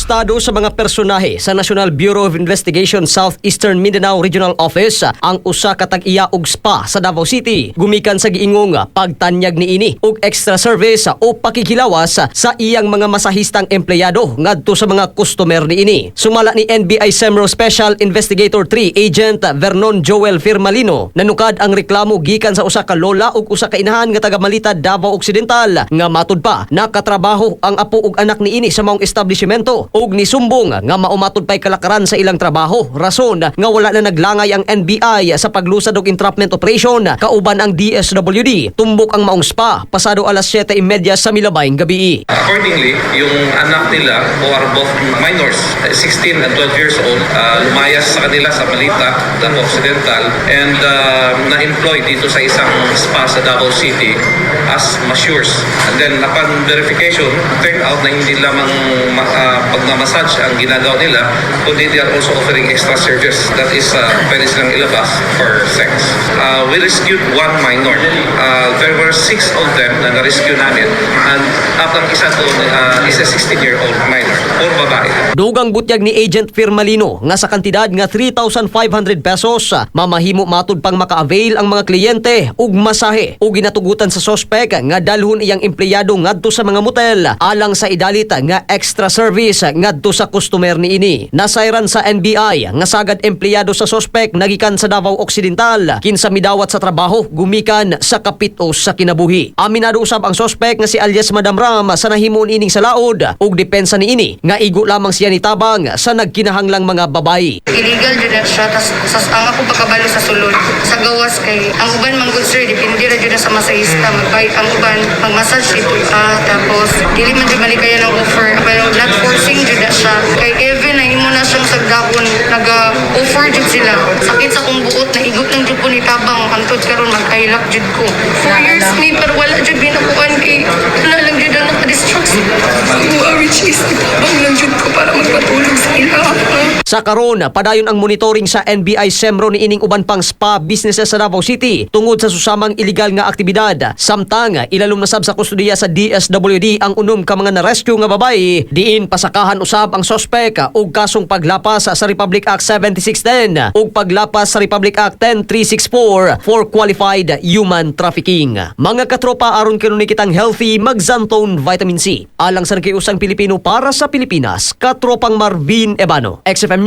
Arestado sa mga personahe sa National Bureau of Investigation Southeastern Mindanao Regional Office ang usa ka tag-iya og spa sa Davao City gumikan sa giingong pagtanyag niini og extra service o pakikilawas sa iyang mga masahistang empleyado ngadto sa mga customer niini. Sumala ni NBI Semro Special Investigator 3 Agent Vernon Joel Firmalino, nanukad ang reklamo gikan sa usa ka lola ug usa ka inahan nga taga Malita, Davao Occidental, nga matud pa nakatrabaho ang apo ug anak niini sa maong establishmento ug nisumbong nga mao matud pay kalakaran sa ilang trabaho, rason nga wala na naglangay ang NBI sa paglusad og entrapment operation kauban ang DSWD tumbok ang maong spa pasado alas 7:30 sa milabayng gabi. Accordingly, yung anak nila, who are both minors, 16 and 12 years old, lumayas sa kanila sa Malita, Davao Occidental, and na-employ dito sa isang spa sa Davao City as masseurs. And then upon verification, turned out na hindi lamang pagmamassage ang ginagawa nila, kundi they are also offering extra service that is pwede silang ilabas for sex. We rescued one minor. There were six of them na na-rescue namin and at ang isa doon is a 16-year-old minor, or babae. Dugang butyag ni Agent Firmalino nga sa kantidad nga 3,500 pesos, mamahimo matud pang maka-avail ang mga kliyente og masahe, ug ginatugutan sa sospek nga dalhon iyang empleyado ngadto sa mga motel alang sa idalit nga extra service ngadto sa customer niini. Nasayran sa NBI nga sagad empleyado sa sospek nagikan sa Davao Occidental kinsa midawat sa trabaho gumikan sa kapitos sa kinabuhi. Aminado usab ang sospek nga si alias Madam Ram sa nahimo niining salaod, ug depensa niini nga igo lamang siya nitabang sa nagkinahanglang mga babayi. Illegal jud na siya, tas sa ang ako pagkabalo sa sulod sa gawas kay ang uban man gud, sir, depende ra jud na sa masahista. Magbay ang uban, magmassage ito, tapos dili man jud malikayan ang offer, pero not forcing jud na siya, kay even na imo na siyang sagdakon, naga-offer jud sila. Sakit sa akong buot na igo lang jud ko ni tabang hangtod karon, mag-ilak jud ko. 4 years ni, pero wala jud binakuan kay wala lang jud ang naka-distract sa which is itabang lang jud ko para magpatulog sa ila. Sa karon, padayon ang monitoring sa NBI Semro ni ining uban pang spa businesses sa Davao City tungod sa susamang illegal nga aktibidad. Samtang ilalom na sab sa kustodiya sa DSWD ang unom ka mga na-rescue nga babayi, diin pasakahan usab ang sospek og kasong paglapas sa Republic Act 7610 ug paglapas sa Republic Act 10364 for qualified human trafficking. Mga katropa, aron kanunay kitang healthy, mag-Xanthone Vitamin C. Alang sa nagkiusang Pilipino para sa Pilipinas, katropang Marvin Ebano, XFM.